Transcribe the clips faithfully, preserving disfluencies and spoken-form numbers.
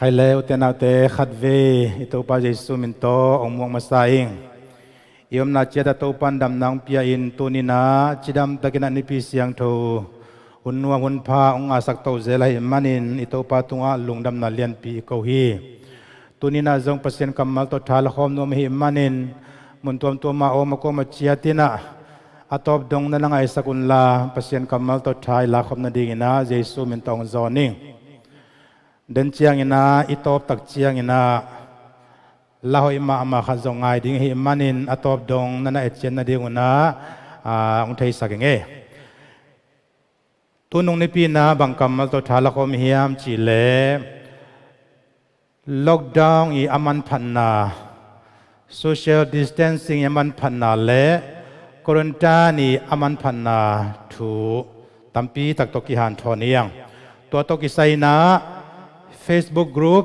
Hai le, ute naute, khatvei i Topa Jesu min tawh hong muak masa ing. I omna ciat ah Topa'n damna hong pia-in, tuni-in ah cidamtakin ah Nipi Siangtho hun nuam hun pha hong ngahsak to zel ahih manin i Topa tungah lungdamna lianpi i ko hi. Tuni-in ah zong Pasian kammal tawh tha lakhawm nuam ahih manin mun tuamtuam ah a om a kuama ciat in ah a tawp dong na na ngaihsak unla, Pasian kammal tawh tha i lakhawm nadingin ah Jesu min tawh hong zawn ing. Den ciangin ah, i tawp tak ciangin ah la hoih mahmah khat zong ngai ding ahih manin a tawp dong na na etcian nadingun ah, aa, hong theisak ing ei. Tunung Nipi-in ah bang kammal tawh tha lakhawm hiam cih leh, lockdown i a manphatna, social distancing i a manphatna le quarantine i a manphatna thu tampi tak tawh kihanthawn hi hang. Tua tawh kisai-in ah Facebook group,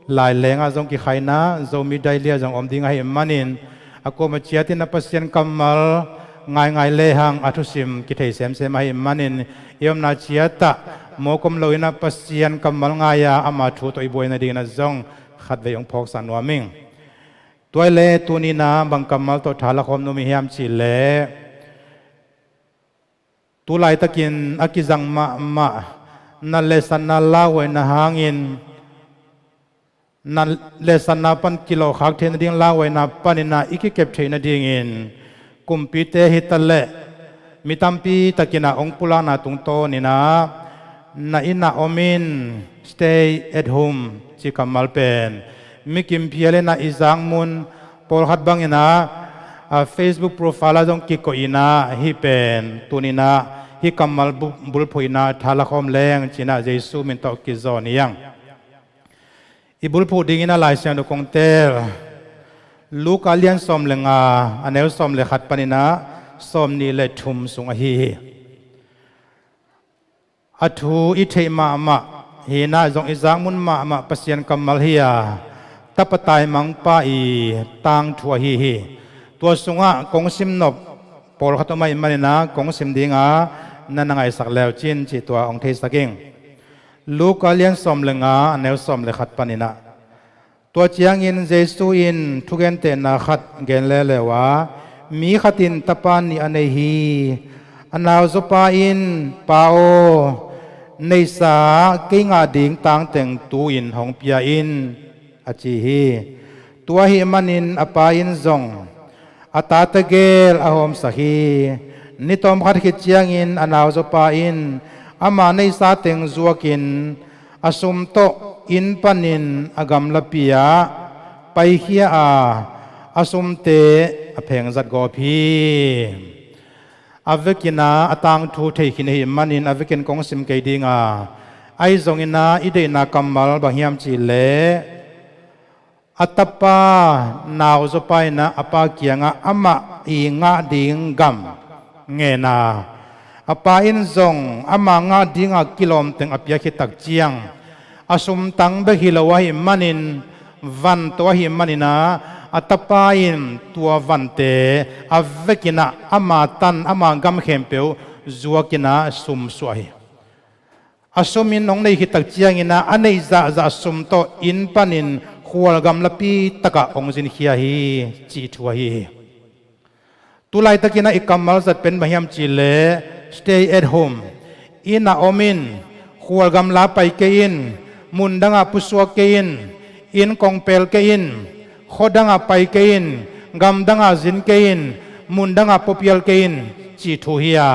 Laileng ah zong kikhaina, Zomi Daily ah zong om ding ahih manin, a kuama ciat in ah Pasian kammal ngaingai lehang a thusim kithei semsem ahih manin, i omna ciat ah mawk om loin ah Pasian kammal ngai-a ama thu tawh i buai nadingin ah zong khatvei hong phawksak nuam ing. Tua hi leh tuni-in ah bang kammal tawh tha lakhawm nuam i hiam cih leh, tu laitakin a kizang mahmah nat le satna lauhuaina hangin, nat le satna pan kilawhkhak theih nading lauhuaina panin ah i kikep theih nadingin kumpite hi ta leh mi tampi takin ah hong pulakna tungtawnin ah, na inn ah om in, stay at home cih kammal pen mi kimphial in ah i zak mun, pawlkhat bangin ah, a Facebook profile ah zong kikoih in ah, hih pen tuni-in ah hih kammal bu-, bulphuh in ah tha lakhawm leng ci-in ah Jesu min tawh kizawn hi hang. I bulphuh dingin ah Lai Siangtho kong teel, Luka lian sawm le nga, a neu sawm le khat panin ah sawmnih le thum sung ahi hi. A thu i theih mahmah hi-in ah zong i zak mun mahmah Pasian kammal hi-a, tapa taimangpa i tangthu ahi hi. Tua sungah kong sim nop pawlkhat om ahih manin ah kong sim ding a, na na ngaihsak le uh cin cih tua hong theisak ing. Luka lian sawm le nga, a neu sawm le khat panin ah. Tua ciangin Jesu in thugentehna khat gen leuleu a, mi khat in tapa nih a nei hi. A nauzaw pa in, "Pa aw, neihsa kei ngah ding tangteng tu-in hong pia in," a ci hi. Tua ahih manin a pa in zong a tate gel a hawmsak hi. Ni tawmkhat khit ciangin a nauzaw pa in ama neihsa teng zuakin a sum tawh inn panin a gamlapi-ah paikhia a, a sumte a phengzat gawp hi. A vekin ah a tangthu thei khin ahih manin a vekin kong sim kei ding a, ahi zongin ah i deihna kammal bang hiam cih leh, a tapa nauzaw pa in ah a pa kiangah amah i ngah ding gam ngen a, a pa in zong ama ngah dingah kilawm teng a piak khit tak ciang, a sumtang bek hi lo ahih manin, van tawh ahih manin ah, a tapa in tua vante a vekin ah ama tan, ama gam khempeuh zuakin ah sum suah hi. A sum in hong nei khit tak ciangin ah, a neih zahzah sum tawh inn panin khual gamlapi takah hong zinkhia hi, cih thu ahi hi. Tu laitakin ah i kammal zat pen bang hiam cih leh, stay at home. Inn ah om in, khual gamla pai kei in, mun dangah pusuak kei in, inn kong pel kei in, khua dangah pai kei in, gam dangah zin kei in, mun dangah puapial kei in, cih thu hi a.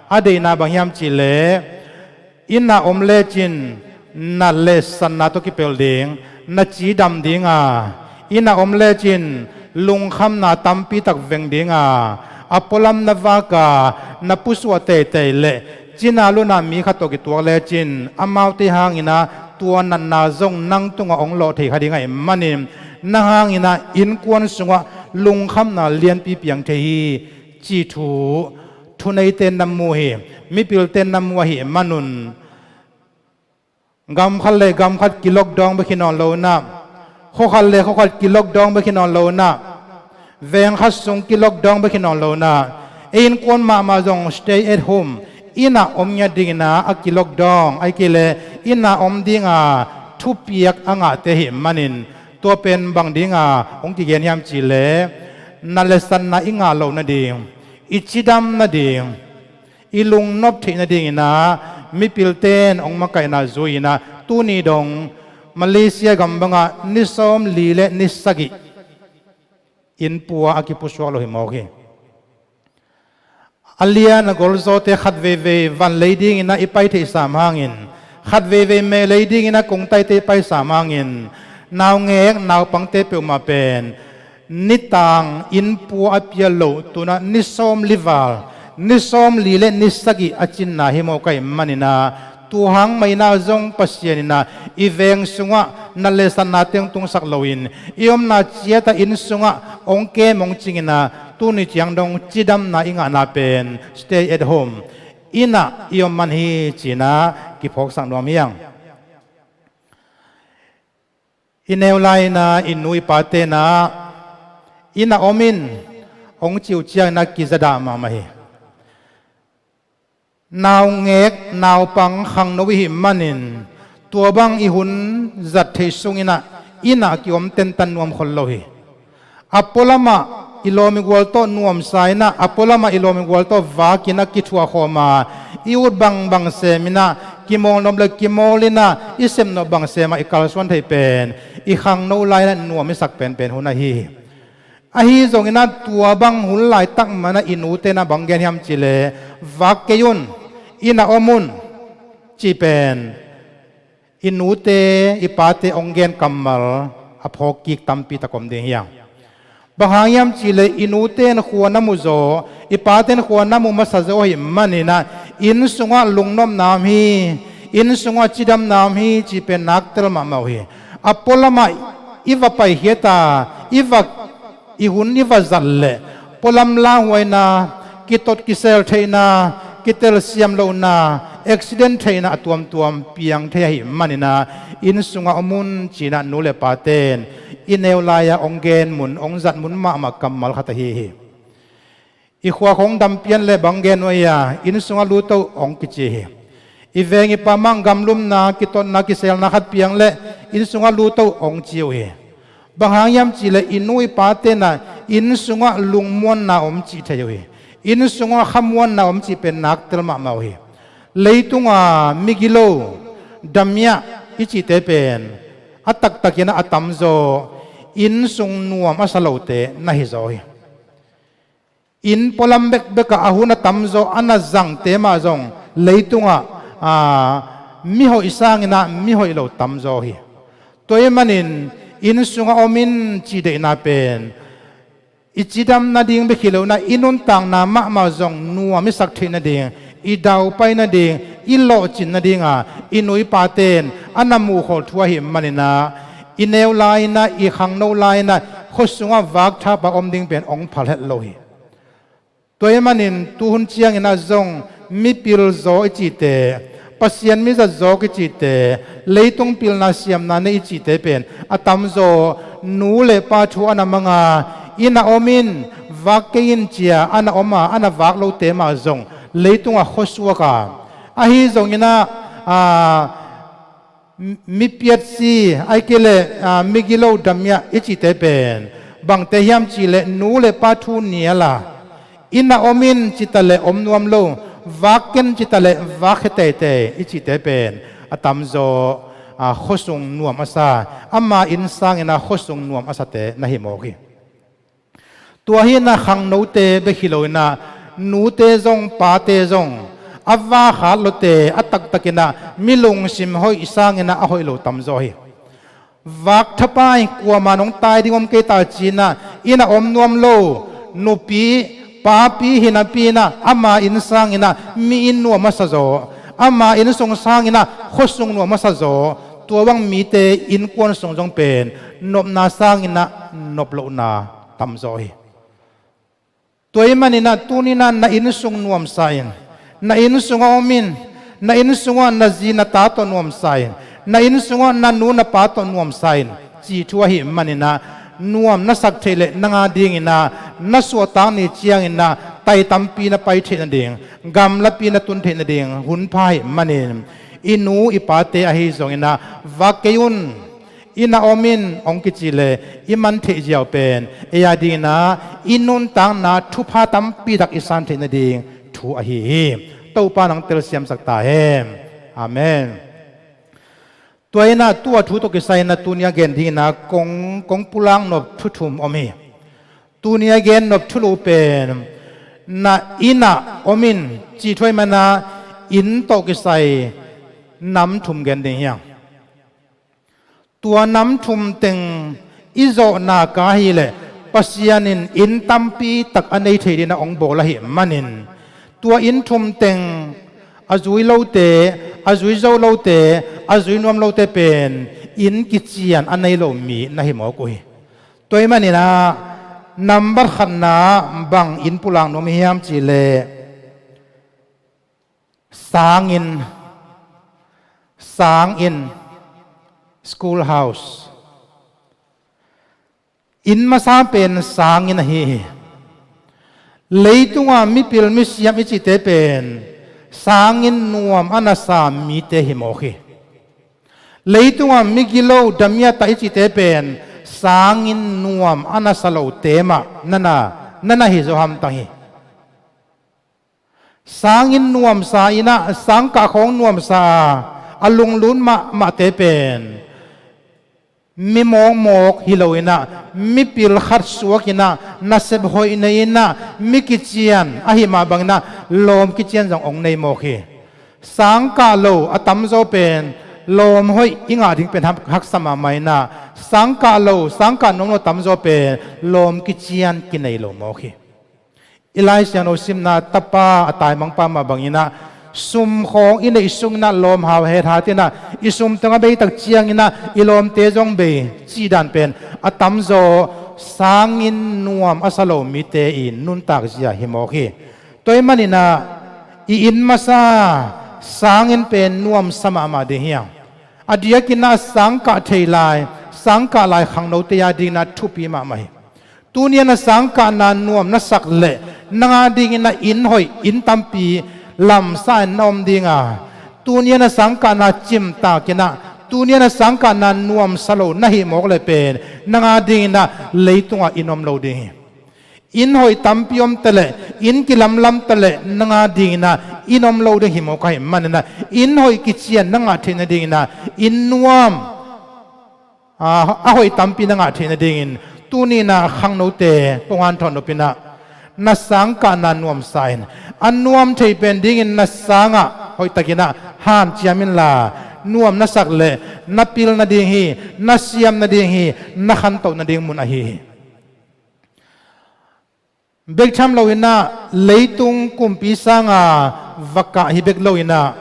A deihna bang hiam cih leh, inn ah om lecin nat le satna tawh kipelh ding, na cidam ding a, inn ah om lecin lungkhamna tampi tak veng ding a, a pualam na vak a, na pusuah teitei leh cina luna mi khat tawh kituak lecin amaute hangin ah tua natna zong nang tungah hong lawh thei kha ding ahih manin, nang hangin ah innkuan sungah lungkhamna lianpi piang thei hi, cih thu thuneite na mu hi, mipilte na mu ahih manun, gam khat le gam khat ki-lockdown bek hi nawn lo in ah, khua khat le khua khat ki-lockdown bek hi nawn lo in ah, veng khat sung ki-lockdown bek hi nawn lo in ah, ei innkuan mahmah zong stay at home, inn ah om ngiat dingin ah a ki-lockdown, ahih kei leh inn ah om ding a, thupiak a ngahte ahih manin, tua pen bang dinga hong kigen hiam cihleh, na lesatna i ngah loh nading, i cidam nading, i lungnop theih nadingin ah, mipilte'n hong makaihna zui-in ah, tuni dong Malaysia gam bangah ni sawmli le ni sagih inn pua a kipusuak lo hi mawk hi. A lian a golzawte khat veivei van lei dingin ah i pai theih sam hangin, khat veivei meh lei dingin ah kungtaite i pai sam hangin, naungek naupangte peuhmah pen nitang inn pua a pia loh, tu-in ah ni sawmli val, ni sawmli le ni sagih a cinna hi mawk ahih manin ah, tu hang mah in ah zong Pasian in ah i veng sungah na lesatna teng tungsak loin, i omna ciat ah inn sungah hong kem hong cingin ah, tuni ciang dong cidamna i ngahna pen stay at home, inn ah i om man hi ci-in ah kiphawksak nuam hi hang. I neu lai-in ah i nu i pate'n ah, inn ah om in, hong cih uh ciangin ah kizadah mahmah hi. Naungek naupang khangno i hih manin, tua bang i hun zat theih sungin ah inn ah kiom tentan nuam khol lo hi. A pualamah i lawm i gual tawh nuamsa in ah, a pualamah i lawm i gual tawh vakin ah kithuah khawm a, i ut bangbang sem in ah, kimawl nop le kimawl in ah, i sep nop bang sem ah i kalsuan theih pen, i khangno lai-in ah nuam i sak penpen hun ahi hi. Ahi zongin ah tua bang hun laitak mah in ah i nute'n ah bang gen hiam cihleh, vak kei un, inn ah om un, cih pen i nute i pate hong gen kammal a phawk kik tampi tak om ding hi hang. Bang hang hiam cihleh i nute'n khua na mu zaw, i pate'n khua na mu masa zaw ahih manin ah, inn sungah lungnopna om hi, inn sungah cidamna om hi cih pen naktel mahmah uh hi. A pualamah i va paikhiat a, i va, i hun i va zat leh, pualam lauhuaina, kitot kisel theihna, kitelsiam lohna, accident theihna a tuamtuam piang thei ahih manin ah, inn sungah om un ci-in ah nu le pate'n i neu lai-a hong gen mun, hong zat mun mahmah kammal khat ahi hi. I khua khawng dam pian leh bang gen uh hiam, inn sungah lut o hong kici hi. I veng i pam ah gamlumna, kitotna, kiselna khat piang leh inn sungah lut o hong ci uh hi. Bang hang hiam cihleh i nu i pate'n ah inn sungah lungmuanna om cih thei uh hi. Inn sungah khamuanna om cih pen naktel mahmah uh hi. Leitunga migilo, damiah i cihte pen a taktakin ah a tamzaw inn sung nuam a sa lote na hizaw hi. Inn pualam bekbek ah a hun a tamzaw a na zangte mah zong leitungah, aa, mihoih sangin ah mihoih lo tamzaw hi. Tua ahih manin inn sungah om in cih deihna pen i cidam nading bek hi lo-in ah i nuntakna mahmah zong nuam i sak theih nading, i daupai nading, i lawhcin nadinga i nu i pate'n a na muhkholh thu ahih manin ah, i neu lai-in ah, i khangno lai-in ah khua sungah vakthapa om ding pen hong phal het lo hi. Tua ahih manin tuhun ciangin ah zong mipil zaw i cihte, Pasian mi zat zawk i cihte, leitung pilna siamna nei i cihte pen a tamzaw nu le pa thu a na mang a, inn ah om in, vak kei in ci-a a na om a, a na vak lote mah zong leitungah khuasuak a, ahi zongin ah, aa, mi piatsi, ahih kei leh, aa, migilo, damiah i cihte pen bangte hiam cihleh nu le pa thu nial a, inn ah om in ci ta leh om nuam lo, vak ken ci ta leh vak khia teitei i cihte pen a tamzaw, aa, khuasung nuam a sa, ama inn sangin ah khuasung nuam a sate na hi mawk hi. Tua hi-in ah khangnote bek hi lo-in ah, nute zong pate zong a vakhat lawte a taktakin ah mi lungsim hoih sangin ah a hoih lo tamzaw hi. Vakthapa in kuamah in hong tai ding om kei ta ci-in ah inn ah om nuam lo, nupi papi hi napi-in ah ama inn sangin ah mi inn nuam a sa zaw, ama inn sung sangin ah khuasung nuam a sa zaw, tua bang mite innkuan sung zong pen nopna sangin ah nop lohna tamzaw hi. Tua ahih manin ah tuni-in ah na inn sung nuamsa in, na inn sungah om in, na inn sungah na zi na ta tawh nuamsa in, na inn sungah na nu na pa tawh nuamsa in, cih thu ahih manin ah nuam na sak theih leh nang adingin ah na suahtak ni ciangin ah tai tampi na pai theih nading, gamlapi na tun theih nading hun pha ahih manin, i nu i pate ahi zongin ah, "Vak kei un, inn ah om in," hong kici le i man theih ziau pen ei a dingin ah i nuntakna thupha tampi tak i san theih nading thu ahi hi. Topa nang telsiamsak ta hen. Amen. Tua in ah tua thu tawh kisai in ah tuni a gen dingin ah kong, kong pulak nop thu thum om hi. Tuni a gen nop thulu pen, "Na inn ah om in," cih thu ahih manin ah inn tawh kisai nam thum gen ding hi hang. Tua nam thum teng i zawhna ka hi leh Pasian in inn tampi tak a nei thei dingin ah hong bawl ahih manin, tua inn thum teng a zui lote, a zui zo lote, a zui nuam lote pen inn kician a nei lo mi na hi mawk uh hi. Tua ahih manin ah nambat khatna bang inn pulak nuam i hiam cih leh sanginn, sanginn, schoolhouse. Inn masa pen sanginn ahi hi. Leitunga mipil misiam i cihte pen sanginn nuam a nasa mite hi mawk hi. Leitunga migilo damiata i cihte pen sanginn nuam a nasa lote mah na na, na na hi zo hamtang hi. Sanginn nuamsa in ah sangkah khawng nuamsa a, a lunglut mahmahte pen mi mawkmawk hi lo in ah, mipil khat suak in ah, nasep hoih nei in ah, mi kician ahi mah bangin ah lawm kician zong hong nei mawk hi. Sangkah lo a tamzaw pen lawm hoih i ngah ding pen hak, haksa mahmah in ah, sangkah lo, sangkah nuam lo a tamzaw pen lawm kician kinei lo mawk hi. I Lai Siangtho simna, tapa a taimangpa mah bangin ah sum khawng i neih sungin ah lawm hau hethat in ah, i sum teng a bei tak ciangin ah i lawmte zong bei cih dan pen a tamzaw sanginn nuam a sa lo mite i nuntak zia hi mawk hi. Tua ahih manin ah i inn masa sanginn pen nuamsa mahmah ding hi hang. A diakin ah sangkah thei lai, sangkah lai khangnote a dingin ah thupi mahmah hi. Tuni a na sangkahna nuam na sak leh nang a dingin ah inn hoih, inn tampi lamsa in na om ding a, tuni a na sangkahna cimtak in ah, tuni a na sangkahna nuamsa lo na hih mawk leh pen nang a dingin ah leitungah inn om lo ding hi. Inn hoih tampi om ta leh, inn kilamlam ta leh nang a dingin ah inn om lo ding hi mawk ahih manin ah inn hoih kician na ngah theih nadingin ah inn nuam, a, a hoih tampi na ngah theih nadingin tuni in ah khangnote kong hanthawn nop in ah, na sangkahna nuamsa in, a nuam thei pen dingin na sangah hoihtakin ah hanciam inla, nuam na sak leh na pil nading hi, na siam nading hi, na khantoh nading mun ahi hi. Bek tham lo in ah leitung kumpi sanga va kah hi bek lo in ah,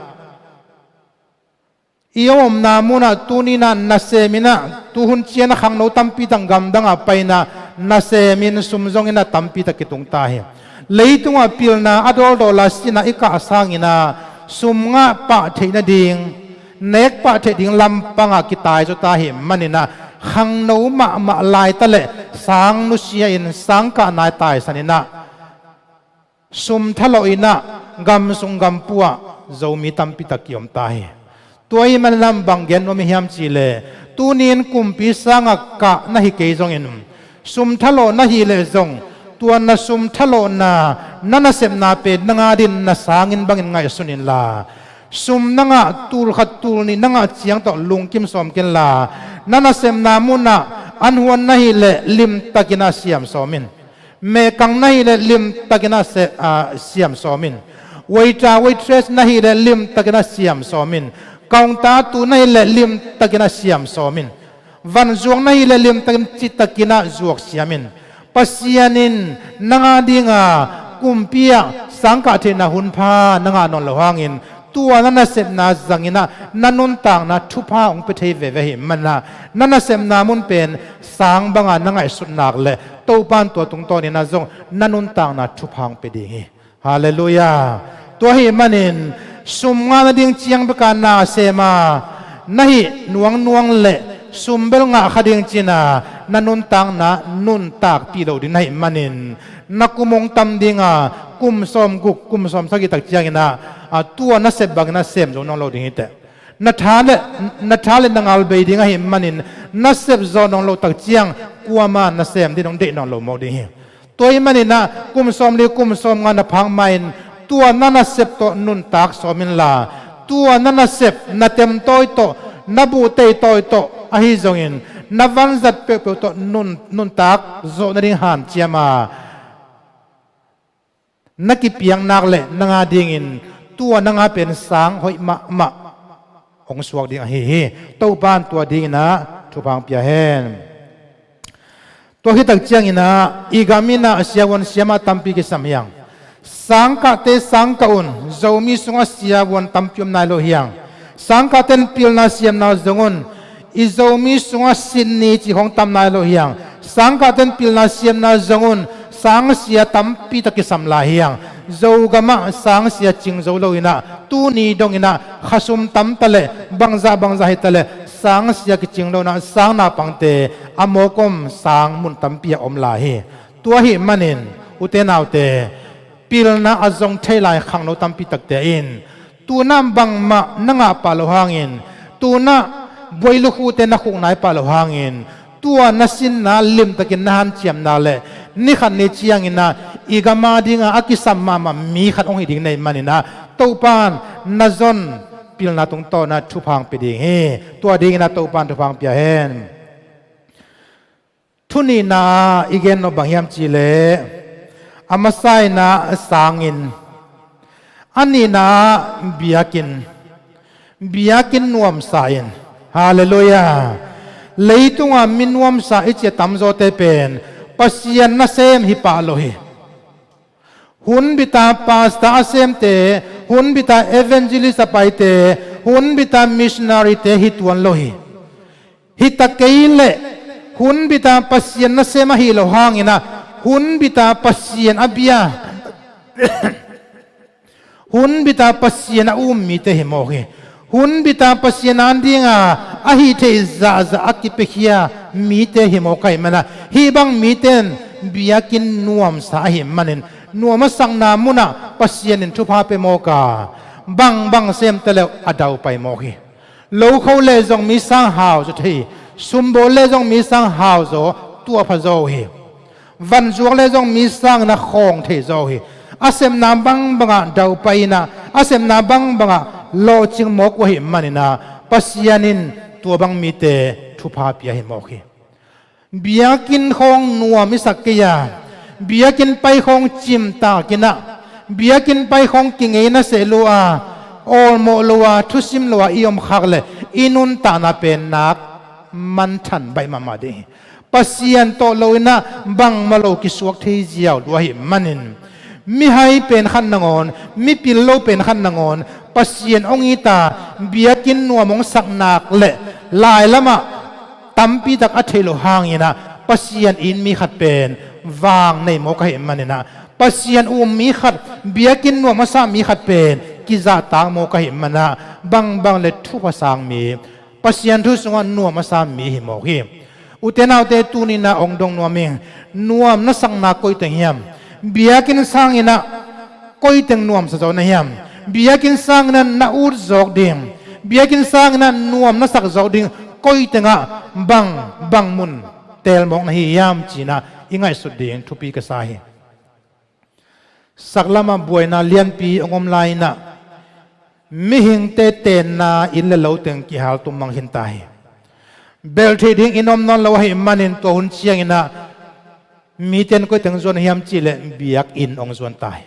i omna munah tuni in ah nasem in ah, tuhun ciang a khangno tampi tak gamdangah pai in ah, nasem in sum zong in ah tampi tak kitung ta hi. Leitungah pilna a dawldawla sin ah i kah sangin ah sum ngah pah theih nading, nek pah theih ding lampangah kitai zaw ta hi manin ah, khangno mahmah lai ta leh sang nusia in sangkah nai taisan in ah, sum thalawh in ah gam sung gam pu-ah Zomi tampi tak kiom ta hi. Tua ahih manin ah bang gen nuam i hiam cih leh, tuni in kumpi sangah kah na hi kei zongin, sum thalawh na hih leh zong, tua na sum thalawhna, na nasepna pen nang a dingin na sanginn bangin ngaihsun inla, sum na ngah tul khat tul nih na ngah ciang tawh lungkim sawm kei inla, na nasepna munah anhuan na hih leh limtakin ah siam sawm in. Mehkang na hih leh limtakin ah se-, ah, siam sawm in. Waiter, waitress na hih leh limtakin ah siam sawm in. Counter tu na hih leh limtakin ah siam sawm in. Vanzuak na hih leh limtakin, citakin ah zuak siam in. Pasian in nang a dinga kumpi-ah sangkah theihna hunpha na ngah nawn loh hangin, tua na nasepna zangin ah na nuntakna thupha hong pia thei veve ahih manin ah, na nasepna mun pen sang banga na ngaihsut nak leh Topa in tua tungtawnin ah zong na nuntakna thupha hong pia ding hi. Halleluiah. Tua ahih manin sum ngah nading ciang bek a na sem a, na hih nuangnuang leh sum bel ngah kha ding ci-in ah na nuntakna nuntakpih loh ding na hih manin, na kum hong tam ding a, kum sawmguk, kum sawmsagih tak ciangin ah, a, tua na sep bangin ah sem zo nawn lo ding hi teh. Na tha le, na tha le na ngal bei ding ahih manin, na sep zawh nawn loh tak ciang kuama nasem ding hong deih nawn lo mawk ding hi. Tua ahih manin ah kum sawmli kum sawmnga na phak ma-in, tua na nasep tawh nuntak sawm inla, tua na nasep na temtawi tawh, na buhteitawi tawh ahi zongin, na vanzat peuhpeuh tawh nun, nuntak zawh nading hanciam a, na kipiak nak le nang adingin tua nang a pen sang hoih mahmah hong suak ding ahi hi. Topa in tua dingin ah thupha hong pia hen. Tua khit tak ciangin ah i gam in ah siavuan siama tampi kisam hi hang. Sangkahte sangkah un, Zomi sungah siavuan tampi om nai lo hi hang. Sangkahte in pilna siamna zong un, i Zomi sungah sinni cih khawng tam nai lo hi hang. Sangkahte in pilna siamna zong un, sangsia tampi tak kisam lai hi hang. Zogamah sangsia cing zo lo in ah, tuni dong in ah khasum tam ta leh, bangzah bangzah hi ta leh, sangsia kicing lo in ah, sang naupangte a mawk om sang mun tampi ah om lai hi. Tua ahih manin, ute naute, pilna a zong thei lai khangno tampi takte in, tu-in ah bangmah na ngah pah loh hangin, tu-in ah buai lukhute na khuk nai pah loh hangin, tua na sinna limtakin na hanciamna le, ni khat ni ciangin ah i gam a dingah a kisam mahmah mi khat hong hi ding na hih manin ah, Topa in na zon pilna tungtawn ah thupha hong pia ding hi. Tua dingin ah Topa in thupha hong pia hen. Thu nihna i gen nop bang hiam cih leh, a masa in ah sanginn, a nihna ah biakinn, biakinn nuamsa in. Halleluiah. Leitungah mi nuamsa i cih a tamzawte pen Pasian nasem hi pah lo hi. Hun bita pastor a semte, hun bita evangelist a paite, hun bita missionary-te hi tuan lo hi. Hi ta kei leh, hun bita Pasian nasem ahih loh hangin ah, hun bita Pasian a bia, hun bita Pasian a um mite hi mawk hi. Hun bita Pasian an dinga a hih theih zahzah a kipiakhia mite hi mawk ahih manin ah, hih bang mite in biakinn nuamsa ahih manin, nuam a sakna munah Pasian in thupha pia mawk a, bangbang sem ta leh a daupai mawk hi. Lokho leh zong mi sang hau zaw thei hi. Sumbawl leh zong mi sang hau zaw, tuahpha zaw uh hi. Van zuak leh zong mi sangin ah khawng thei zaw uh hi. A sepna bangbangah daupai in ah, a sepna bangbangah lawhcing mawk uh ahih manin ah, Pasian in tua bang mite thupha pia hi mawk hi. Biakinn khawng nuam i sak kei a, biakinn pai khawng cimtak in ah, biakinn pai khawng kingeina seh lua, awlmawh lo a, thusim lo a i om khak leh, i nuntakna pen nak manthan baih mahmah ding hi. Pasian tawh lo in ah bangmah lo kisuak thei ziau lua ahih manin, mihai pen khat nangawn, mipil lo pen khat nangawn, Pasian hong it a, biakinn nuam hong sak nak leh, lailamah tampi tak a theih loh hangin ah, Pasian it mi khat pen vang nei mawk ahih manin ah, Pasian um mi khat, biakinn nuam a sa mi khat pen kizahtak mawk ahih manin ah, bangbang leh thupha sang mi, Pasian thu sungah nuam a sa mi hi mawk hi. Ute naute, tuni-in ah hong dong nuam ing. Nuam na sakna koi teng hiam? Biakinn sangin ah koi teng nuamsa zawh na hiam? Biakinn sangin ah na ut zawk ding, biakinn sangin ah nuam na sak zawk ding koi tengah bang, bang mun teel mawk na hi hiam ci-in ah i ngaihsut ding thupi ka sa hi. Saklamah buaina lianpi hong om lai-in ah, mihingte tenna inn le lo teng kihal tum mang khin ta hi. Belh theih ding inn om nawn lo ahih manin tua hun ciangin ah, mite in koi teng zuan uh hiam cih leh biakinn hong zuan ta hi.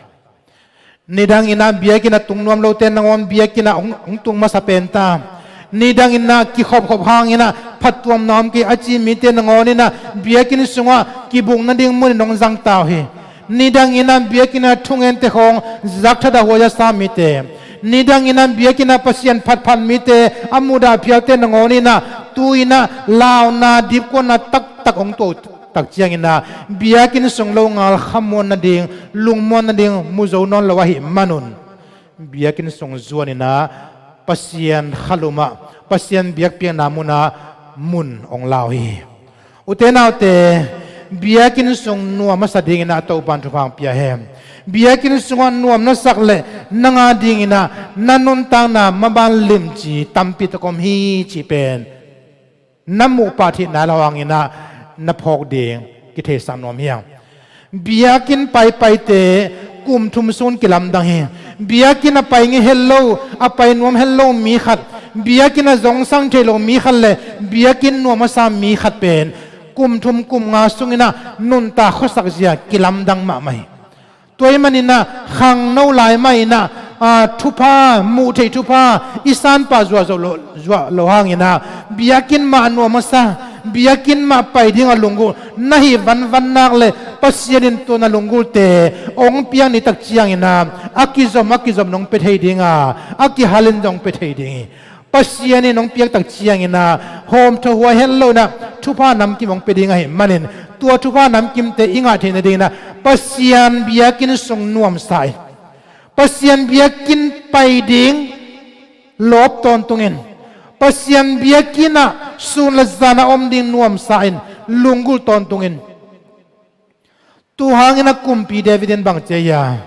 Nidangin ah biakinn a tung nuam lote nangawn biakinn ah hong, hong tung masa pen ta. Nidangin ah kikhopkhop hangin ah phattuamna om kei a ci mite nangawn in ah biakinn sungah kibuk nading munin hong zang ta uh hi. Nidangin ah biakinn ah thungente khawng zak that a huai a sa mite, nidangin ah biakinn ah Pasian phatphat mite, a mudah phialte nangawn in ah tu-in ah launa dipkuatna taktak hong tuah uh tak ciangin ah, biakinn sung lo ngal khamuan nading, lungmuan nading mu zo nawn lo ahih manun, biakinn sung zuanin ah Pasian khalum ah, Pasian biakpiakna munah mun hong la uh hi. Ute naute, biakinn sung nuam a sa dingin ah Topa'n thupha hong pia hen. Biakinn sungah nuam na sak leh nang a dinginah na nuntakna maban limci tampi tak om hi cih pen na muhpah theihna lo hanginah na phawk ding kitheisak nuam hi hang. Biakinn paipaite kum thum sung kilamdang hi. Biakinn a pai ngei het lo, a pai nuam het lo mi khat, biakinn a zongsang thei lo mi khat le biakinn nuam a sa mi khat pen kum thum kum nga sunginah nuntak khuasak zia kilamdang mahmah hi. Tua ahih maninah khangno lai mahinah, aa, thupha, muh theih thupha i sanpah zuah zo lo, zuah lo hanginah biakinn mah nuam a sa, biakinn mah pai ding a lunggulh na hih vanvan nak le Pasian in tua na lunggulhte hong piak ni tak cianginah a kizom a kizom nong pia thei dinga, a kihalin zong pia thei ding hi. Pasian in hong piak tak cianginah hawmthawh huai het loinah thupha namkim hong pia ding ahih manin tua thupha namkimte i ngah theih nadinginah Pasian biakinn sung nuamsa in, Pasian biakinn pai ding lawp tawntungin, Pasian biakinn ah sun le zan a om ding nuamsa in lunggulh tawntungin. Tua hangin a kumpi David in bang ci a,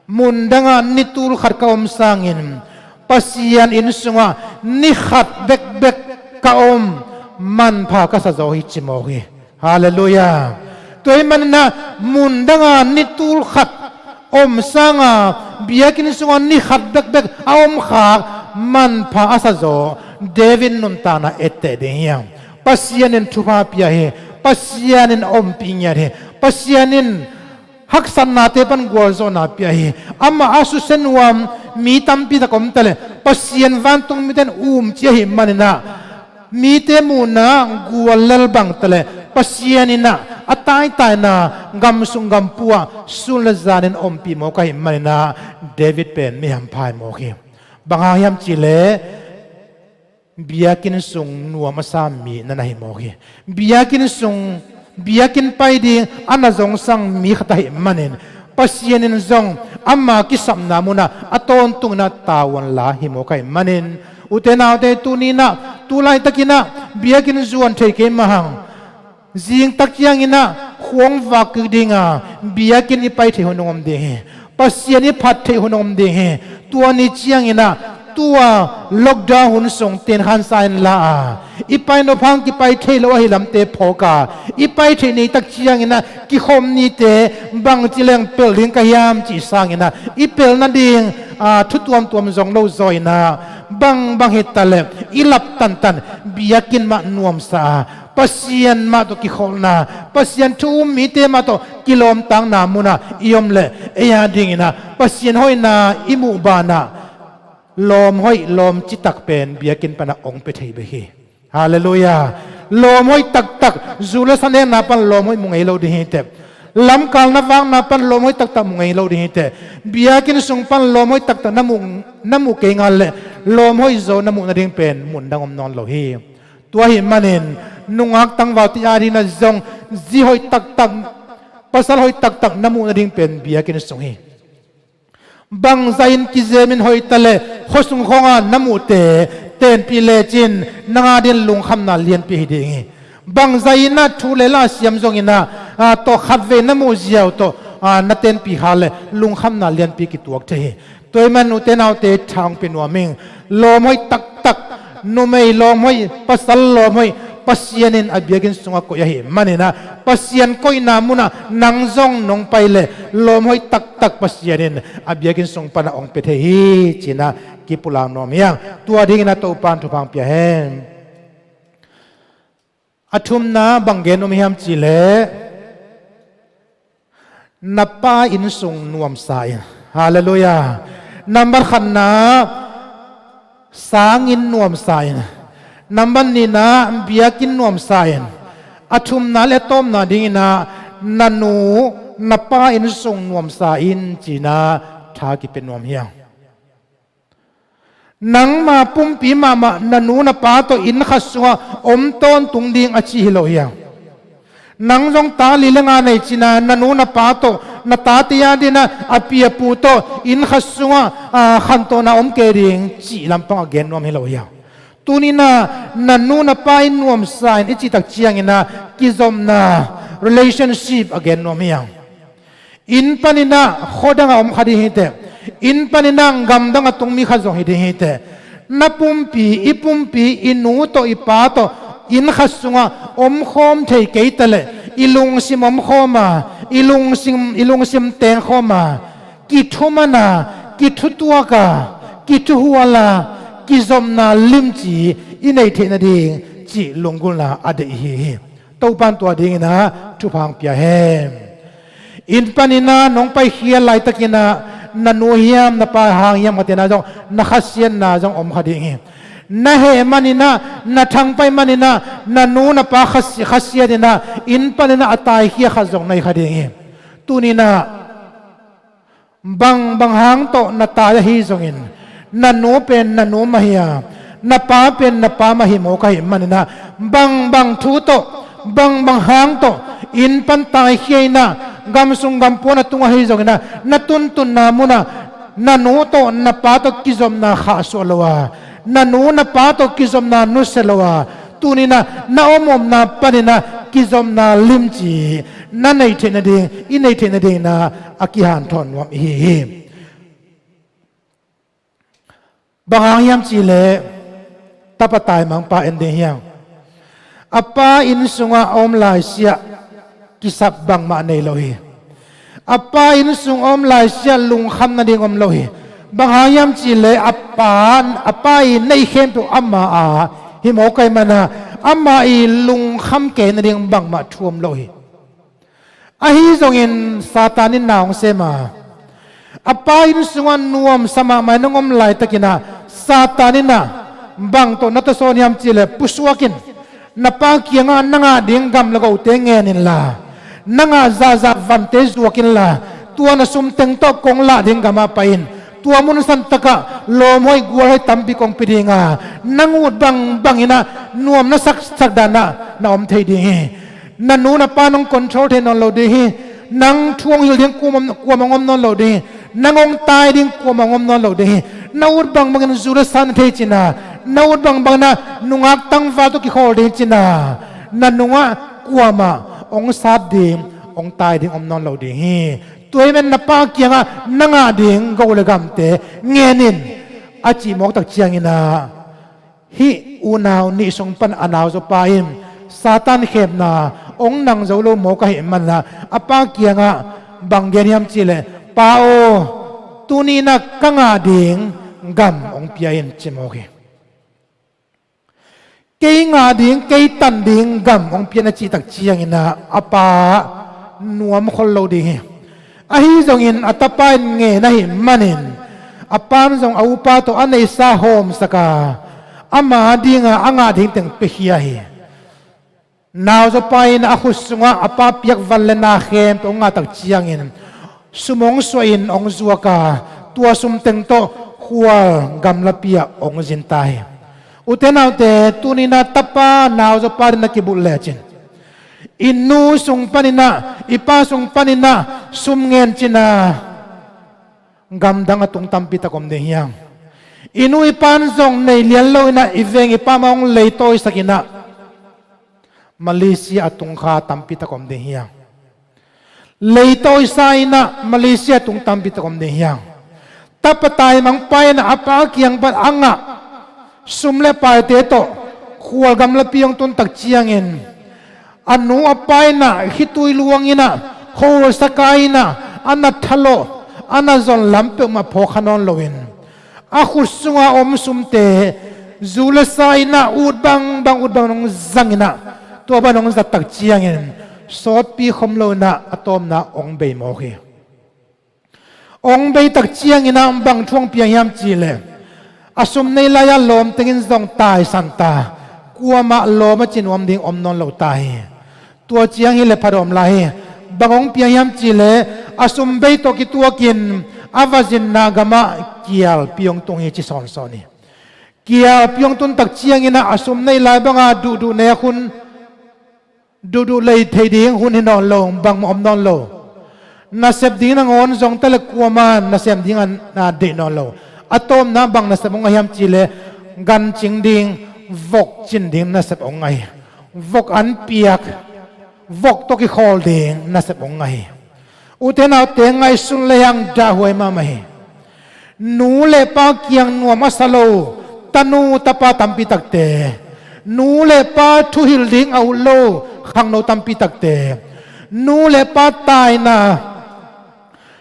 mundangah ni tul khat ka om sangin Pasian inn sungah ni khat bekbek ka om manpha ka sa zaw hi ci mawk hi. Halleluiah. Tua ahih maninah mundangah ni tul khat om sanga biakinn sungah ni khat bekbek a om khak manpha a sa zaw David nuntakna etteh ding hi hang. Pasian in thupha pia hi. Pasian in ompih ngiat hi. Pasian in haksatnate pan gualzawhna pia hi. Amah a susia nuam mi tampi tak om taleh Pasian vantung mite in umci ahih maninah mite muhna guallel bang taleh Pasian inah a taitaina gamsung gampu ah sun le zanin ompih mawk ahih maninah David pen mi hampha hi mawk hi. Bang hang hiam cihleh biakinn sung nuam a sa mi na na hi mawk hi. Biakinn sung, biakinn pai ding a na zongsang mi khat ahih manin Pasian in zong ama kisapna munah a tawntunginah tavuan la hi mawk ahih manin, ute naute, tuninah tu laitakinah biakinn zuan thei kei mah hang, zingtak cianginah khuang vak kik dinga biakinn i pai thei hun hong om ding hi. Pasian i phat theih hun hong om ding hi. Tua ni cianginah tua lockdown hun sung tenkhansa inla a i pai nop hang kipai thei lo ahi lamte phawk a, i pai theih ni tak cianginah kikhawm nite bangci leng pelh ding ka hiam cih sanginah i pelh nading, aa, thu tuamtuam zong lo zaw inah bangbang hi taleh i lap tantan biakinn mah nuamsa a, Pasian mah tawh kikholhna, Pasian thu um mite mah tawh kilawmtatna munah i om leh ei a dinginah Pasian hoihna i muh banah lawm hoih lawm citak pen biakinn panah hong pia thei bek hi. Halleluiah. Lawm hoih taktak, zu le sa nekna pan lawm hoih mu ngei lo ding hi teh. Lamkal na vakna pan lawm hoih taktak mu ngei lo ding hi teh. Biakinn sung pan lawm hoih taktak na muh, na muh kei ngal leh lawm hoih zo na muh nading pen mundang om nawn lo hi. Tua ahih manin nungak tangvalte a dinah zong zi hoih taktak, pasal hoih taktak na muh nading pen biakinn sung hi. Bangzahin kizemin hoih taleh khuasung khawnga na muhte tenpih lecin nang a din lungkhamna lianpi hi ding hi. Bangzahinah thu le la siam zonginah, aa, tawh khatvei na muh ziau tawh, aa, na tenpih kha leh lungkhamna lianpi kituak thei hi. Tua ahih man ute naute, tha hong pia nuam ing. Lawm hoih taktak, numei lawm hoih, pasal lawm hoih, Pasian in a biakinn sungah koih ahih maninah Pasian koihna munah nang zong nong pai leh lawm hoih taktak Pasian in a biakinn sung panah hong pia thei hi cinah kipulak nuam hi hang. Tua dinginah Topa'n thupha hong pia hen. A thumna bang gen nuam hiam cihleh na pa inn sung nuamsa in. Halleluiah. Nambat khatna sanginn nuamsa in. Nambat nihna biakinn nuamsa in. A thumna le a tawpna dinginah na nu na pa inn sung nuamsa in cinah tha kipia nuam hi hang. Nangma pumpi mahmah na nu na pa tawh inn khat sungah om tawntung ding a ci hi lo hi hang. Nang zong ta li le nga nei cinah na nu na pa tawh, na tate a dinah a pi a pu tawh inn khat sungah, aa, khantohna om kei ding cih lampang a gen nuam hi lo hi hang. Tuninah na nu na pa inn nuamsa in i cih tak cianginah kizopna, relationship a gen nuam hi hang. Inn paninah khuadangah om kha ding hiteh. Inn paninah gamdangah tung mi khat zong hi ding hiteh. Na pumpi, i pumpi, i nu tawh i pa tawh inn khat sungah omkhawm thei kei taleh i lungsim omkhawma, i lungsim, i lungsim tengkhawma, kithumana, kithutuaka, kithuhuala, kizopna limci i neih theih nading cih lunggulhna a deih hi hi. Topan tua dinginah thupha hong pia hen. Inn paninah nong paikhiat laitakinah na nu hiam na pa hang hiam khatinah zong na khasiatna zong om kha ding hi. Na heh maninah, na thangpai maninah na nu na pa khasi-, khasiatinah inn paninah a taikhia khat zong na hi kha ding hi. Tuninah bangbang hang tawh na tai ahi zongin, na nu pen na nu mah hi a, na pa pen na pa mah hi mawk ahih maninah, bangbang thu tawh, bangbang hang tawh inn pan taikhia inah, gam sung gam puan a tung ahi zonginah, na tuntunna munah na nu tawh na pa tawh kizopna khahsuah lo a, na nu na pa tawh kizopna nusia lo a, tuninah na omomna paninah kizopna limci na neih theih nading, i neih theih nadinginah a kihanthawn nuam ihi hi. Bang hang hiam cihleh tapa taimangpa en ding hiam? A pa inn sungah a om laisiah kisap bangmah nei lo hi. A pa inn sung a om laisiah lungkham nading om lo hi. Bang hang hiam cihleh a pa, a pa i neih khempeuh ama a hi mawk ahih mana, ama i lungkham kei nading bangmah thu om lo hi. Ahi zongin Satan in na hong sem a, a pa inn sungah nuamsa mahmah in hong om laitakinah Satan inah bang tawh na tawsawn hiam cihleh pusuak in, na pa kiangah na ngah ding gam le gote ngen inla, na ngah zahzah vante zuak inla, tua na sum teng tawh kong lah ding gamah pai in, tua mun santakah lawmhoih gualhoih tampi kong pia dinga, nang ut bangbang inah nuam na saksak danah na om thei ding hi. Na nu na pa nong control thei nawn lo ding hi. Nang thu hong hilh ding kuamah, kuamah hong om nawn lo ding hi. Nang hong tai ding kuamah hong om nawn lo ding hi. Na ut bangbangin zu le sa na thei cina, na ut bangbangin ah nungak tangval tawh kikhawl ding cina, na nungah kuamah hong sat ding, hong tai ding om nawn lo ding hi. Tua hi men na pa kiangah na ngah ding go le gamte ngen in, a cih mawktak ciangin ah hih unau nih sung pan a nauzaw pa in Satan khemna hong nang zo lo mawk ahih manah a pa kiangah bang gen hiam cihleh, "Pa aw, tuni-in ah ka ngah ding gam hong pia in," ci mawk hi. "Kei ngah ding, kei tan ding gam hong pia in," a cihtak ciangin ah a pa nuam khol lo ding hi. Ahi zongin a tapa in ngen ahih manin a pa in zong a upa tawh a neihsa hawmsak a, ama dinga a ngah ding teng piakhia hi. Nauzaw pa in a khut sungah a pa piak van le na khempeuh hong ngahtak ciangin sum hong suahin hong zuak a, tua sum teng tawh khual gamlapi ah hong zin ta hi. Ute naute, tuni-in ah tapa nauzaw pa ding na kibulh lecin, i nu sung panin ah, i pa sung panin ah sum ngen cin a, gamdang a tung tampi tak om ding hiam? I nu i pa in zong nei lian lo-in ah i veng i pa mah hong leitawisak in ah Malaysia a tung kha tampi tak om ding hiam? Leitawisa in ah Malaysia a tung tampi tak om ding hiam? Tapa taimangpa in ah a pa kiang pan a ngah sum le paite tawh khual gamlapi hong tuntak ciangin a nu a pa in ah khitui luang in ah, khualsaka in ah, a na thalawh, a na zon lam peuhmah phawk kha nawn loin a khut sunga om sumte zu le sa in ah ut bangbang, ut bangbang hong zang in ah, tua bang hong zattak ciangin sawtpi khom lo in ah a tawpna hong bei mawk hi. Hong beitak ciangin ah bang thu hong pia hiam cihleh, a sum nei lai-ah lawm tengin zong taisan ta, kuamah lawm a ci nuam ding om nawn lo ta hi. Tua ciang hileh phat a om lai hi. Bang hong pia hiam cihleh, a sum bei tawh kituakin a va zinna gamah kialpi hong tung hi, ci sawnsawn hi. Kialpi hong tuntak ciangin ah a sum nei lai banga duhduh nek hun, duhduh lei thei ding hun hi nawn lo, bangmah om nawn lo. Nasep ding nangawn zong ta le kuamah nasem ding a na deih nawn lo. A tawpna bang nasep hong ngah hiam cihleh, gancing ding, vok cin ding nasep hong ngah hi. Vok an piak, vok tawh kikhawl ding nasep hong ngah hi. Ute naute, ngaihsun lehang dahhuai mahmah hi. Nu le pa kiang nuam a sa lo tanu tapa tampi takte, nu le pa thuhilh ding a ut lo khangno tampi takte, nu le pa taina,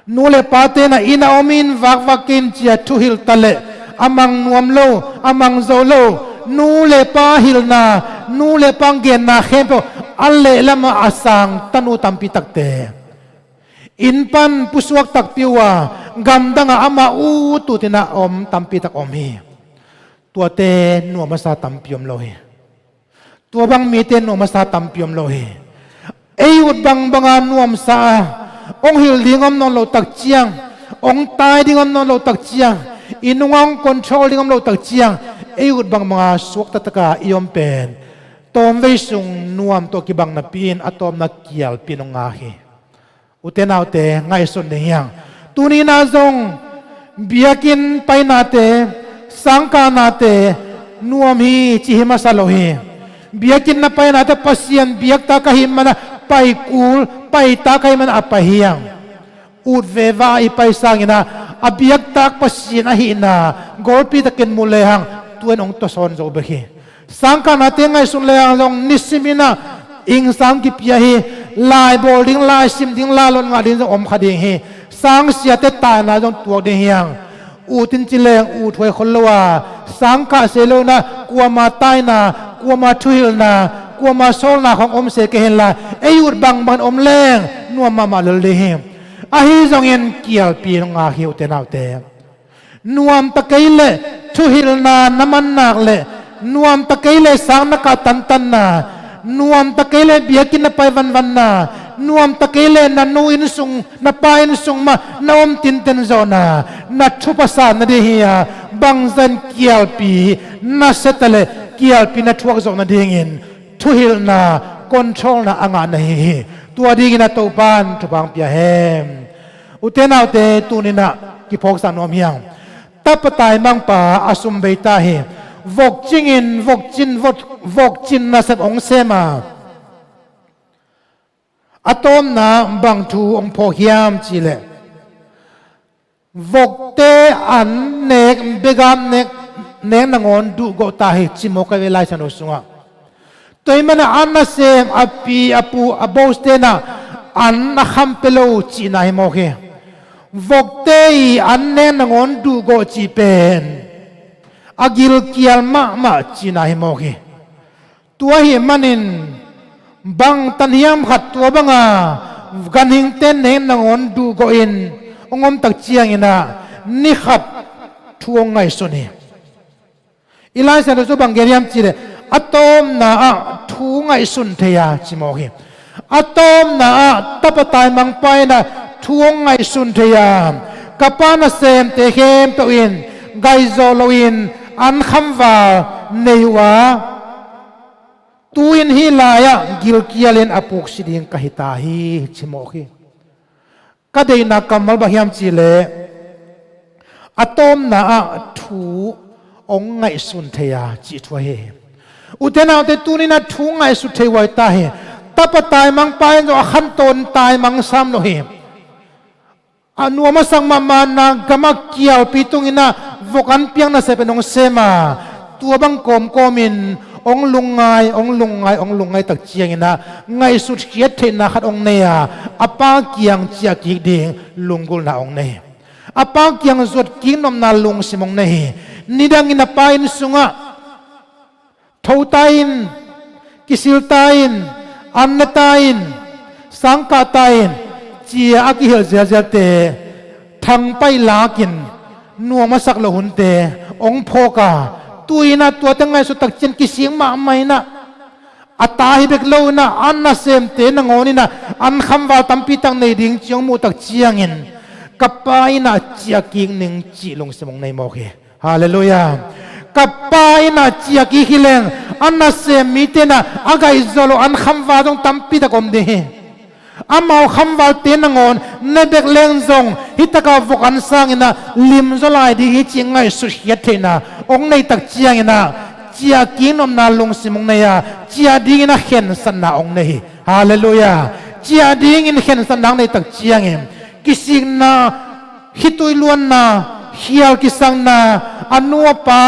nu le pate na inn a om in vakvak kei in ci-a thuhilh ta leh a mang nuam lo, a mang zo lo, nu le pa hilhna, nu le pa genna khempeuh a lehlamah a sang tanu tampi takte, inn pan pusuak takpi uh a, gamdangah amah ututin a om tampi tak om hi. Tuate nuam a sa tampi om lo hi. Tua bang mite nuam a sa tampi om lo hi. Ei ut bangbanga nuamsa a, hong hilh ding om nawn lo tak ciang, hong tai ding om nawn lo tak ciang, i nungah hong control ding om lo tak ciang, ei ut bangbanga suaktataka i om pen tawmvei sung nuam tawh kibang napi-in a tawpna kialpi in hong ngak hi. Ute naute, ngaihsun ding hiang. Tuni-in ah zong biakinn painate, sangkahnate nuam hi ci hi masa lo hi. Biakinn na painate Pasian biaktak ahih manin ah pai kul, paitak ahih manin ah a pai hiang. Ut veva i pai sangin ah a biaktak Pasian ahihna golpi takin mu lehang tu-in hong tuasawn zo bek hi. Sangkahnate ngaihsun lehang zong nisimin ah inn sang kipia hi. Lai bawl ding, lai sim ding, lai lot ngah ding zong om kha ding hi. Sangsiate taina zong tuak ding hiang. Ut in ci leng ut huai khol lo a, sangkah se lo in ah kuama taina, kuama thuhilhna, kuama sawlna khawng om se kei hen la, ei ut bangbang om leng nuam mahmah lel ding hi. Ahi zongin kialpi in hong ngak hi, ute naute. Nuam ta kei leh thuhilhna na man nak leh, nuam ta kei leh sang na kah tantanna, nuam ta kei leh biakinn na pai vanvanna, nuam ta kei leh na nu inn sung, na pa inn sung mah na om tinten zawhna, na thupha sa nading hi a, bangzah in kialpi na se ta leh kialpi na thuak zawh nadingin thuhilhna, controlna a ngah na hi hi. Tua dingin ah Topa'n thupha hong pia hen. Ute naute, tuni-in ah kiphawksak nuam hiang. Tapa taimangpa a sum bei ta hi. Vok cingin, vok cin, vok, vok cin nasep hong sem a, a tawpna bang thu hong phawk hiam cih leh, vokte an nek, begap nek, nek nangawn duhgawh ta hi ci mawk ahi ve Lai Siangtho sungah. Tua ahih manin ah an nasem a pi, a pu, a boss-te in ah an a kham pia lo cihna hi mawk hi. Vokte i an nek nangawn duhgawh cih pen a gilkial mahmah cihna hi mawk hi. Tua ahih manin bang tan hiam khat tua banga ganhingte nek nangawn duhgawhin hong om tak ciangin ah ni khat thu hong ngaihsun hi. I Lai Siangtho sungah bang gen hiam cih leh, a tawpna ah thu ngaihsun thei a ci mawk hi. A tawpna ah tapa taimangpa in ah thu hong ngaihsun thei a, ka pa nasemte khempeuh in gai zawh loin an khamval nei uh a, tu-in hih lai-ah gilkialin a puksi ding ka hi ta hi ci mawk hi. Ka deihna kammal bang hiam cih leh, a tawpna ah thu hong ngaihsun thei a cih thu ahi hi. Ute naute, tuni-in ah thu ngaihsut thei huai ta hi. Tapa taimangpa in zong a khantawn taimang sam lo hi. A nuam a sak mahmahna gamah kialpi tungin ah vok an piang nasep in hong sem a, tua bang kawmkawmin hong lungngai, hong lungngai, hong lungngai tak ciangin ah ngaihsut khiat theihna khat hong nei a, a pa kiang ciah kik ding lunggulhna hong nei hi. A pa kiang zuat kik nopna lungsim hong nei hi. Nidangin a pa inn sungah tho ta in, kisil ta in, an ne ta in, sangkah ta in, ci-a a kihilh zialzialte thangpaih lakin nuam a sak loh hunte hong phawk a, tu-in ah tuate ngaihsut tak ciang kisik mahmah in ah, a ta hi bek lo in ah an nasemte nangawn in ah an khamval tampi tak nei ding ci hong muh tak ciangin, ka pa in ah ciah kik ning cih lungsim hong nei mawk hi. Halleluiah. Ka pa in ah ciah kik hi leng, a nasem mite in ah a gai zawh loh an khamval zong tampi tak om ding hi. Amau khamvalte nangawn ne bek leng zong hih takah vok an sangin ah lim zaw lai ding hi cih ngaihsut khiat theihna hong nei tak ciangin ah ciah kik nopna lungsim hong nei a, ciah dingin ah khensatna hong nei hi. Halleluiah. ciah dingin khensatna nei tak ciangin kisikna, khitui luanna, khial kisakna, a nu a pa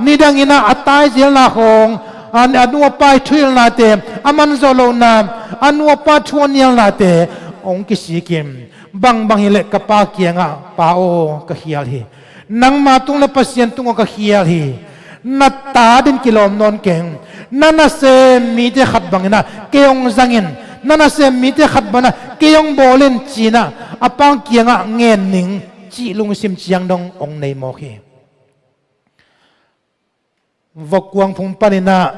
nidangin ah a taizelna khawng, a, a nu a pa i thuhilhnate, a man zawh lohna, a nu a pa thu a nialnate hong kisikin, bangbang hileh ka pa kiangah, "Pa aw, ka khial hi. Nangma tung le Pasian tungah ka khial hi. Na ta din kilawm nawn keng. Na nasem mite khat bangin ah kei hong zangin, na nasem mite khat bangin ah kei hong bawlin," ci-in ah a pa kiangah ngen ning cih lungsim ciang dong hong nei mawk hi. Vok kuang phung panin ah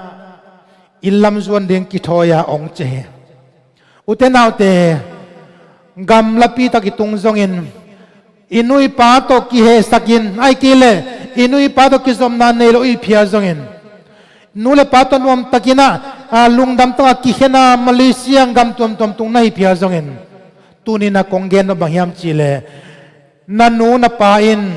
inn lam zuan ding kithawi-a hong ciah hi. Ute naute, gamlapi tak i tung zongin, i nu i pa tawh kihehsakin, ahih kei leh i nu i pa tawh kizopna nei lo i phia zongin, nu le pa tawh nuamtakin ah, a, lungdam tawh a kikhen a, Malaysia gam tuamtuam tung na hi phia zongin, tuni-in ah kong gen nop bang hiam cih leh, na nu na pa in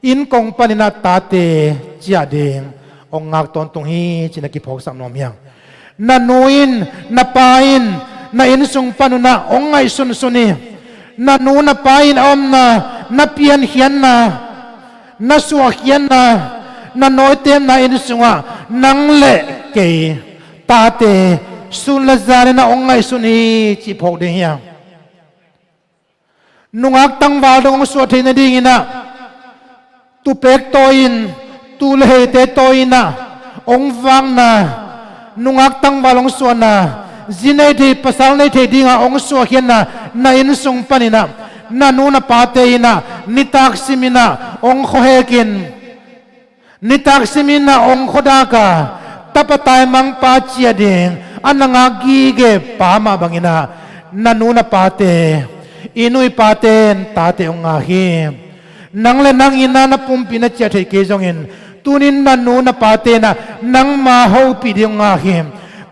inn kong panin ah tate ciah ding hong ngak tawntung hi, ci-in ah kiphawksak nuam hi hang. Na nu in, na pa in na inn sung panun ah hong ngaihsunsun hi. Na nu na pa in a omna, na piankhiatna, na suahkhiatna, na nawitemna inn sungah nang le kei tate sun le zanin ah hong ngaihsun hi, cih phawk ding hi hang. Nungak tangval dong hong suah theih nadingin ah, tupek tawi-in, tuu le heite tawi-in ah hong vakna, nungak tangval hong suahna, zi nei thei, pasal nei thei dingah hong suahkhiatna na inn sung panin ah, na nu na pate in ah nitak simin ah hong khuahekin, nitak simin ah hong khuadak a, tapa taimangpa ciah ding a na ngak gige pa mah bangin ah, na nu na pate, i nu i pate in tate hong ngak hi. Nang le nang in ah na pumpi na ciah theih kei zongin, tuni-in na nu na pate in ah nangma hopih ding hong ngak hi.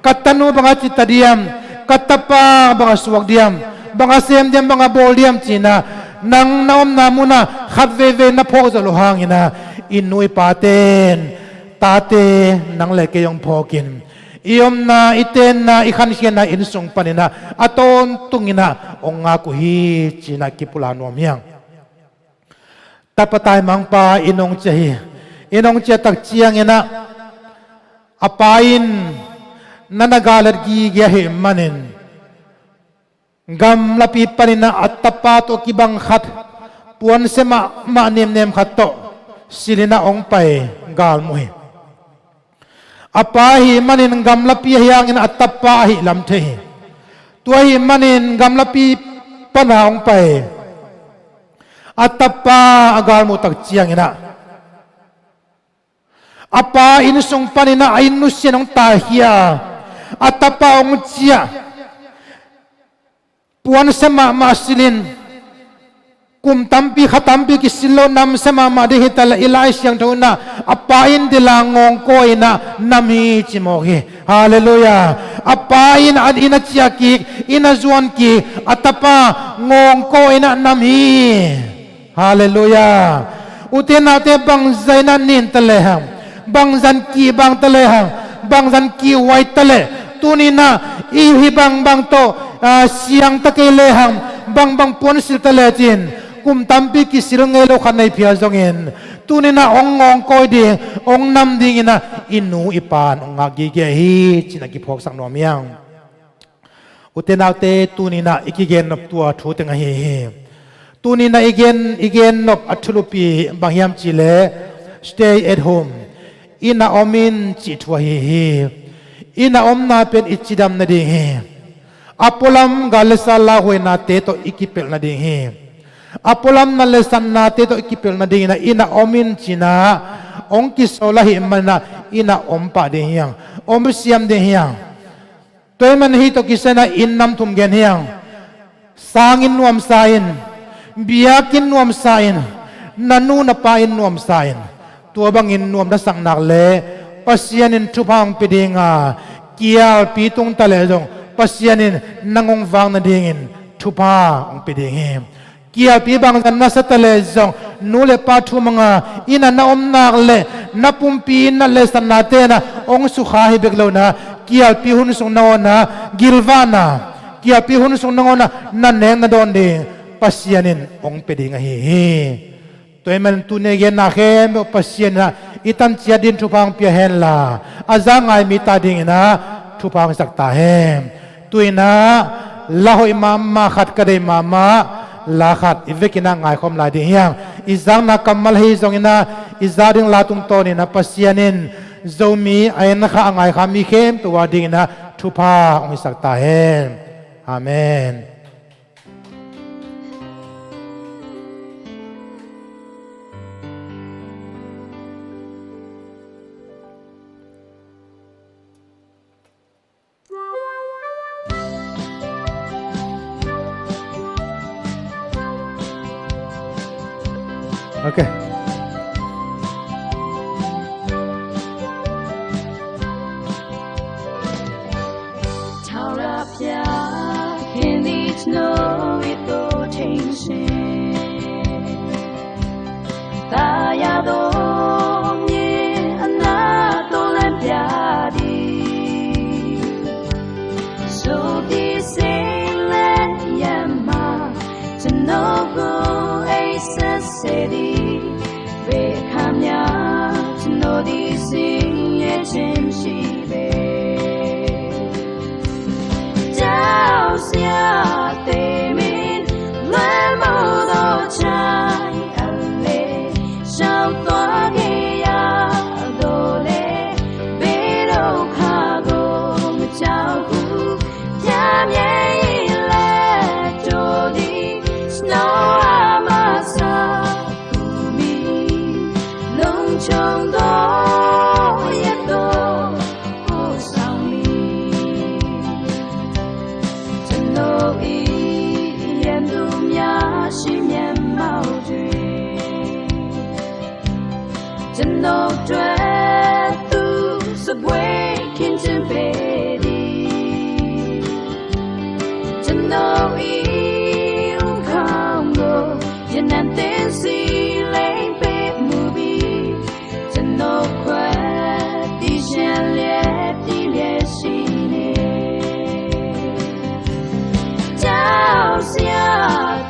Ka tanu bang a ci ta diam, ka tapa bang a suak diam, bang a sem diam, bang a bawl diam ci-in ah, nang na omna munah khat veivei na phawk zawh loh hangin ah, i nu i pate in tate nang le kei hong phawkin, i omna, i tenna, i khankhiatna inn sung panin ah a tawntungin ah hong ngak uh hi, ci-in ah kipulak nuam hi hang. Tapa taimangpa inn hong ciah hi. Inn hong ciah tak ciangin ah, a pa in na na gal et gige ahih manin, gamlapi panin ah a tapa tawh kibang khat, puansia mahmah nemnem khat tawh silhin ah hong pai galmuh hi. A pa ahih manin gamlapi ahih hangin a tapa ahih lam thei hi. Tua ahih manin gamlapi pana hong pai a tapa a galmuh tak ciangin ah, a pa inn sung panin ah a inn nusia in hong taikhia a, a tapa hong ciah, puansia mahmah silhin, kum tampi kha tampi kisil lo, namsia mahmah ding hi ta leh, i Lai Siangtho in ah a pa inn dila ngawngkawi in ah nam hi, ci mawk hi. Halleluiah. A pa in a inn a ciah kik, inn a zuan kik a tapa ngawngkawi in ah nam hi. Halleluiah. Ute naute, bangzah in ah nin ta lehang, bangzan kihbang ta lehang, bangzan kihhuai ta leh, tuni-in ah i hih bangbang tawh, ah, siang ta kei lehang, bangbang puansil ta lecin, kum tampi kisil ngei lo khat na hi phial zongin, tuni-in ah hong ngawngkawi ding, hong nam dingin ah i nu i pa in hong ngak gige hi, ci-in ah kiphawksak nuam hi hang. Ute naute, tuni-in ah i kigennop tua thu teng ahi hi. Tuni-in ah i gen, i gennop a thulupi bang hiam cih leh, stay at home, inn ah om in, cih thu ahi hi. Inn ah omna pen i cidam nading hi. A pualam gal le sa lauhuainate tawh i kipelh nading hi. A pualam na le satnate tawh i kipelh nadingin ah inn ah om in, ci-in ah hong kisawl ahih manin ah inn ah om pah ding hi hang. Om siam ding hi hang. Tua ahih manin hih tawh kisai-in ah inn nam thum gen hi hang. Sang in nuamsa in, biakinn nuamsa in, na nu na pa inn nuamsa in. Tua bangin nuam na sak nak leh Pasian in thupha hong pia ding a, kialpi tung ta leh zong Pasian in nang hong vak nadingin thupha hong pia ding hi. Kialpi bangzah na sa ta leh zong, nu le pa thu mang a, inn ah na om nak leh, na pumpi in na le satnate in ah hong sukha hi bek lo-in ah, kialpi hun sung nangawn ah gilvahna, Kiapi hun sung nangawnah na nek na dawn ding Pasian in hong pia ding ahi hi. Tua ahih manin tuni a genna khempeuh Pasian inah i tan ciat ding thupha hong pia henla, a za ngai mite adinginah thupha hong hisak ta hen. Tu inah la hoih mahmah khat ka deih mahmah, la khat i vekinah ngaikhawm lai ding hi hang. I zakna kammal ahi zonginah i zak ding la tungtawninah Pasian in Zomi a en kha a ngai kha mi khempeuh adinginah thupha hong hisak ta hen. Amen. Okay. ထာဝရဘုရား၊ ခင်သည်ကျွန်တော်၏သို့ထိမ်ခြင်း၊ သာယာသောမြေအနားသို့လမ်းပြသည်။ ဆိုသည်စိတ်လက်ရန်မှာ ကျွန်တော်ကိုအိပ်စက်စေသည်။ ဘယ်အခါမျှကျွန်တော်သည်ဆင်းရဲခြင်းမရှိပေ။ ကြောက်စရာသေးမင်းလွှမ်းမိုးသောချိုင့်အလဲ ရှောက်သွားခဲ့ရသော်လည်း ဘယ်ဒုက္ခကိုမကြောက်ဘူး။ ပြင်းပြင်းလက်တော်သည် ကျွန်တော်အမဆာ ကူမည်။ လုံခြုံသောအရပ်သို့ပို့ဆောင်မည်။ ကျွန်တော်၏ရန်သူများရှိမျက်မှောက်တွင် ကျွန်တော်အတွက်သူစားပွဲခင်းကျင်းပေးသည်။ ကျွန်တော်၏ဦးခေါင်းကို ရနံ့သင့်ဆီလိမ်းပေးမူပြီး၊ ကျွန်တော်ခွက်သီးရှံလျက် ပြည့်လျက်ရှိနေ။ ကြောက်စရာ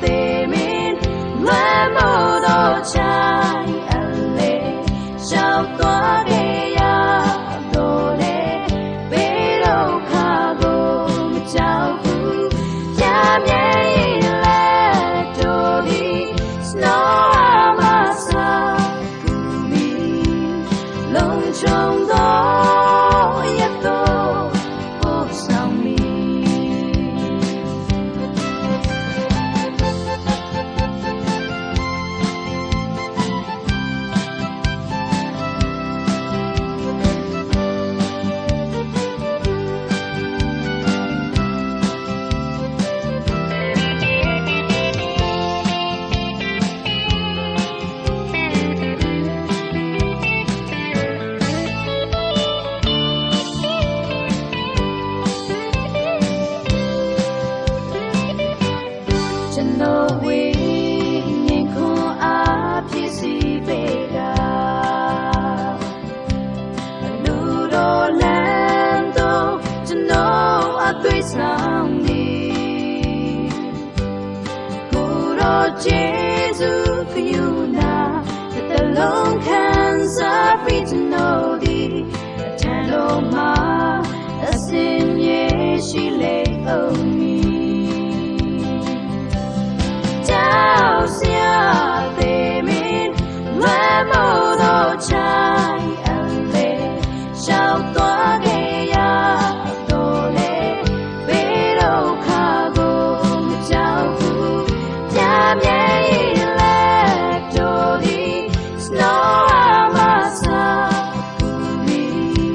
သေးမင်းလွှမ်းမိုးသောချိုင့်အလဲ ရှောက်သွားခဲ့ရသော်လည်း ဘယ်ဒုက္ခကိုမကြောက်ဘူး။ ပြင်းပြင်းလက်တော်သည် ကျွန်တော်အမဆာ ကူမည်။ လုံခြုံသောအရပ်သို့ပို့ဆောင်မည်။ ကျွန်တော်ဝိညာဉ်ခွန်အားဖြည့်ဆည်းပေးက လူတော်လမ်းသို့ကျွန်တော်အသွေးဆောင်သည်။ ကိုယ်တော်ကျေးဇူးကရုဏာတစ်သက်လုံးခံစားပြီး ကျွန်တော်သည်အထံတော်မှာအစဉ်မြေရှိလေအောင်မည်။ ကြောက်စရာသေးမင်းလွှမ်းမိုးသောချိုင့်အလဲ ရှောက်သွားခဲ့ရသော်လည်း ဘယ်ဒုက္ခကိုမကြောက်ဘူး။ ပြင်းပြင်းလက်တော်သည် ကျွန်တော်အမဆာ ကူမည်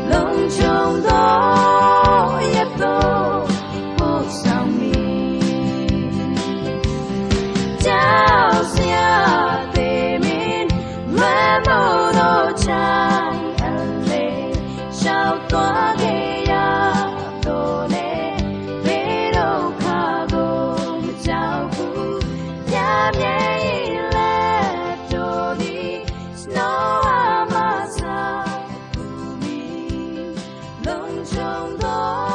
။ လုံခြုံသောအရပ်သို့ပို့ဆောင်မည်။ ကြောက်စရာသေးမင်းလွှမ်းမိုးသောချိုင့်အလဲ ရှောက်သွားခဲ့ရသော်လည်း ဘယ်ဒုက္ခကိုမကြောက်ဘူး။ ပြင်းပြင်းလက်တော်သည် ကျွန်တော်အမဆာ ကူမည်။ လုံခြုံသော